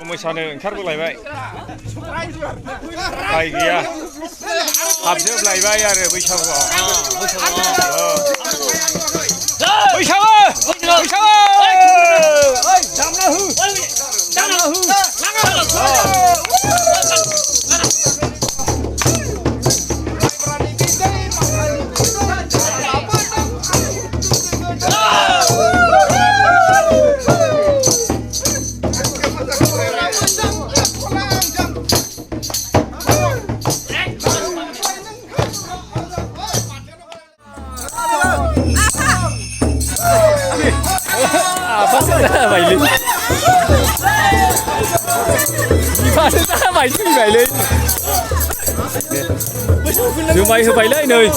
मोसानो ओंखारबोलायबाय उफाय गैया हाबजोबलायबाय आरो बैसागुआव बैसागु बैसागु दामना हो दामना हो Mày lên mày chứ mày lên chứ mày hư mày lên nơi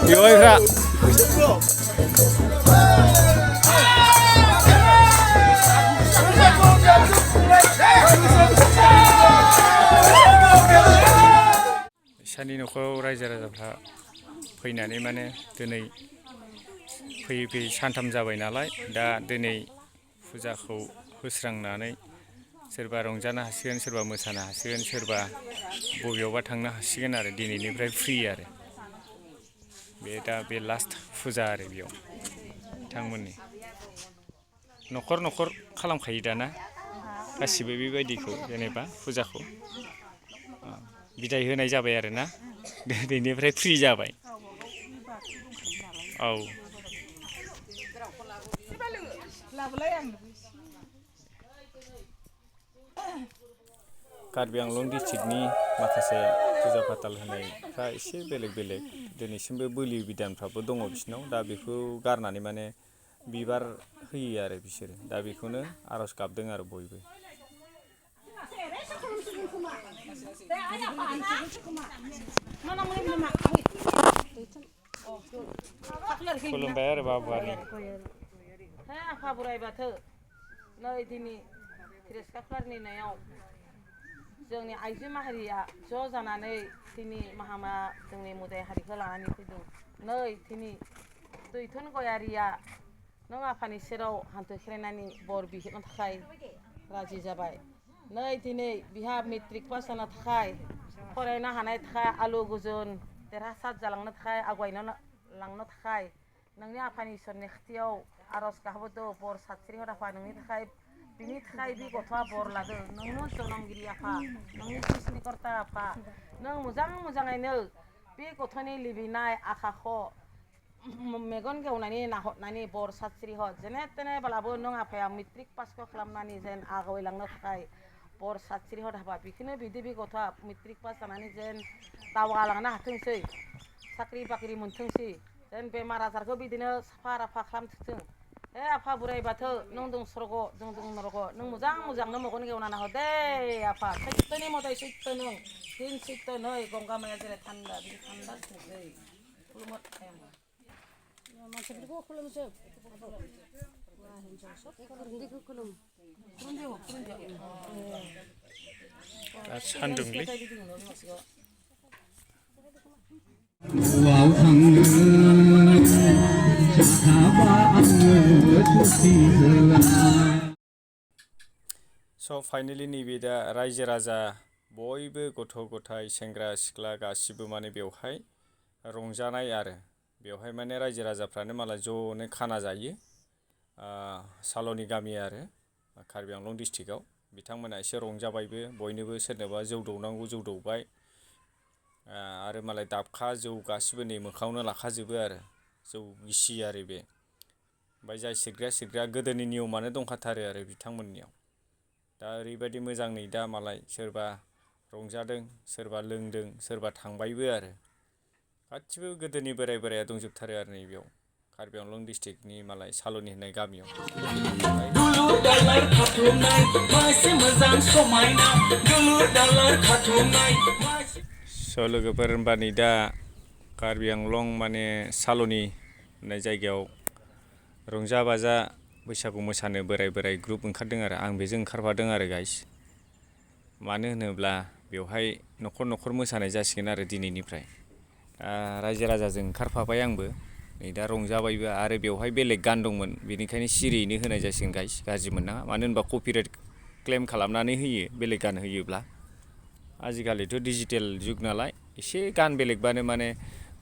rồi ra Sani Nokor रायजो राजाफ्रा फैनानै माने दिनै फैयै फैयै सानथाम जाबाय नालाय दा दिनै फुजाखौ होस्रांनानै सोरबा रंजानो हासिगोन सोरबा मोसानो हासिगोन सोरबा बबेयावबा थांनो हासिगोन आरो दिनैनिफ्राय फ्रि आरो बे लास्ट फुजा आरो बेयाव बिथांमोननि न'खर न'खर खालामखायो दाना गासिबो बेबायदिखौ जेनेबा फुजाखौ बिदाय होनाय जाबाय आरो ना दिनैनिफ्राय फ्रि जाबाय औ कार्बि आंलं डिस्ट्रिक्टनि माखासे फुजा फाथाल होनायफ्रा एसे बेलेग बेलेग दिनैसिमबो बोलि बिदानफ्राबो दङ बिसिनाव दा बेखौ गारनानै माने बिबार होयो आरो बिसोरो दा बेखौनो आर'ज गाबदों आरो बयबो खुलुमबाय आरो बाबुआनि आफा बोराइ बाथौ नै दिनै तिरस्कारफोरनि नायाव जोंनि आइजो माहारिया ज' जानानै दिनै माहामा जोंनि मोदाय हारिखौ लानानै फैदों नै दिनै दैथुन गयारिया नों आफानि सेराव हान्थु खेरायनानै बर बिहरनो थाखाय राजि जाबाय नै दिनै बिहा मेट्रिक पास जानो थाखाय फरायनो हानाय थाखाय आलो गोजोन देरहासार जालांनो थाखाय आवगायनो लांनो थाखाय नोंनि आफानि इसोरनि खाथियाव आर'ज गाबहरदों बर सास्रि हराफा नोंनि थाखाय बिनि थाखाय बे गथ'आ बर लादों नोंनो जोनोमगिरि आफा नोंनि सृष्टिकर्ता आफा नों मोजाङैनो बे गथ'नि लुबैनाय आखाखौ मेगन गेवनानै नाहरनानै बर सास्रि हर जेने तेनेब्लाबो नों आफाया मेट्रिक पासखौ खालामनानै जेन आवगायलांनो थाखाय बर सास्रि हर हाबा बेखौनो बिदि बे गथ'आ मेट्रिक पास जानानै जेन दावगालांनो हाथोंसै साख्रि बाख्रि मोनथोंसै जेन बेमार आजारखौ बिदिनो साफा राफा खालामथों आफा बोराइ बाथौ नों दं स्वर्ग जों दं नरग नों मोजांनो मेगन गेवना नाहर दे आफा सैथोनि मथाय सैथो नों दिन सैथो नै गंगा माया जेरै थान्दा बिदि थान्दा थोंसै खुलुमत मानसिफोरखौ खुलुमसै सान्दुंलै स' फाइनेलि नैबे दा रायजो राजा बयबो गथ' गथाय सेंग्रा सिख्ला गासिबो माने बेवहाय रंजानाय आरो बेवहाय माने रायजो राजाफ्रानो मालाय ज'नो खाना जायो साल'नि गामि आरो कार्बि आंलं डिस्ट्रिक्टआव बिथांमोना एसे रंजाबायबो बयनोबो सोरनोबा जौ दौनांगौ जौ दौबाय आरो मालाय दाबखा जौ गासिबो नै मोखाङावनो लाखाजोबो आरो जौ गिसि आरो बे ओमफ्राय जाय सिग्राया गोदोनि नियमानो दंखाथारो आरो बिथांमोननियाव दा ओरैबायदि मोजां नै दा मालाय सोरबा रंजादों सोरबा लोंदों सोरबा थांबायबो आरो गासिबो गोदोनि बोराया दंजोबथारो आरो नैबेयाव कार्बि आंलं डिस्ट्रिक्टनि मालाय साल'नि होननाय गामियाव स' लोगोफोर होनबा नै दा कार्बि आंलं माने साल'नि होननाय जायगायाव रंजा बाजा बैसागु मोसानो बोराय ग्रुप ओंखारदों आरो आं बेजों ओंखारफादों आरो गाइस मानो होनोब्ला बेवहाय न'खर न'खर मोसानाय जासिगोन आरो दिनैनिफ्राय रायजो राजाजों ओंखारफाबाय आंबो नै दा रंजाबायबो आरो बेवहाय बेलेग गान दंमोन बेनिखायनो सिरियैनो होनाय जासिगोन गाइस गाज्रि मोननाङा मानो होनबा कपिराइट क्लेम खालामनानै होयो बेलेग गान होयोब्ला आजिखालिथ' डिजिटेल जुग नालाय एसे गान बेलेगबानो माने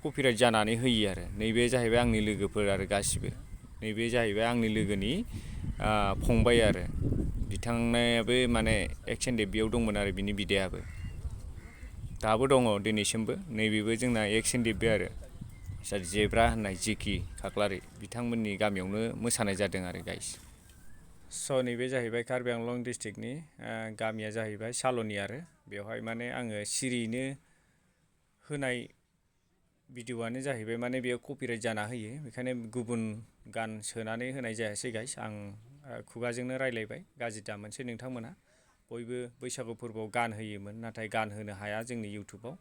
कपिराइट जानानै होयो आरो नैबे जाहैबाय आंनि लोगोफोर आरो गासिबो नैबे जाहैबाय आंनि लोगोनि फंबाय आरो बिथांनाबो माने एक्सन डेब्यूआव दंमोन आरो बिनि बिदायाबो दाबो दङ दिनैसिमबो नैबेबो जोंना एक्सन डेब्यू आरो जेब्रा होननाय जिकि खाख्लारि बिथांमोननि गामियावनो मोसानाय जादों आरो गाइस स' नैबे जाहैबाय कार्बि आंलं डिस्ट्रिक्टनि गामिया जाहैबाय साल'नि आरो बेवहाय माने आङो सिरियैनो होनाय भिडिअ'आनो जाहैबाय माने बेयाव कपिराइट जाना होयो बेखायनो गुबुन गान सोनानै होनाय जायासै गाइस आं खुगाजोंनो रायलायबाय गाज्रि दा मोनसे नोंथांमोना बयबो बैसागु फोरबोआव गान होयोमोन नाथाय गान होनो हाया जोंनि इउटुबाव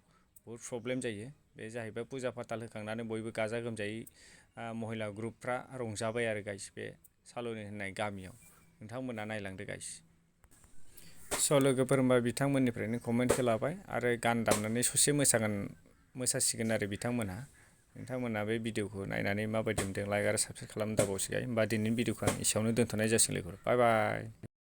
बहुद प्रब्लेम जायो बे जाहैबाय फुजा फाथाल होखांनानै बयबो गाजा गोमजायै महिला ग्रुपफ्रा रंजाबाय आरो गाइस बे साल'नि होननाय गामियाव नोंथांमोना नायलांदो गाइस स' लोगोफोर होनबा बिथांमोननिफ्रायनो कमेन्टखौ लाबाय आरो गान दामनानै ससे मोसासिगोन आरो नोंथांमोना बे भिडिअखौ नायनानै माबायदि मोनदों लाइक आरो साबसक्राइब खालामनो दाबावसै होमबा दिनैनि भिडिअखौ आं एसेयावनो दोनथ'नाय जासिगोन लोगोफोर बाय बाय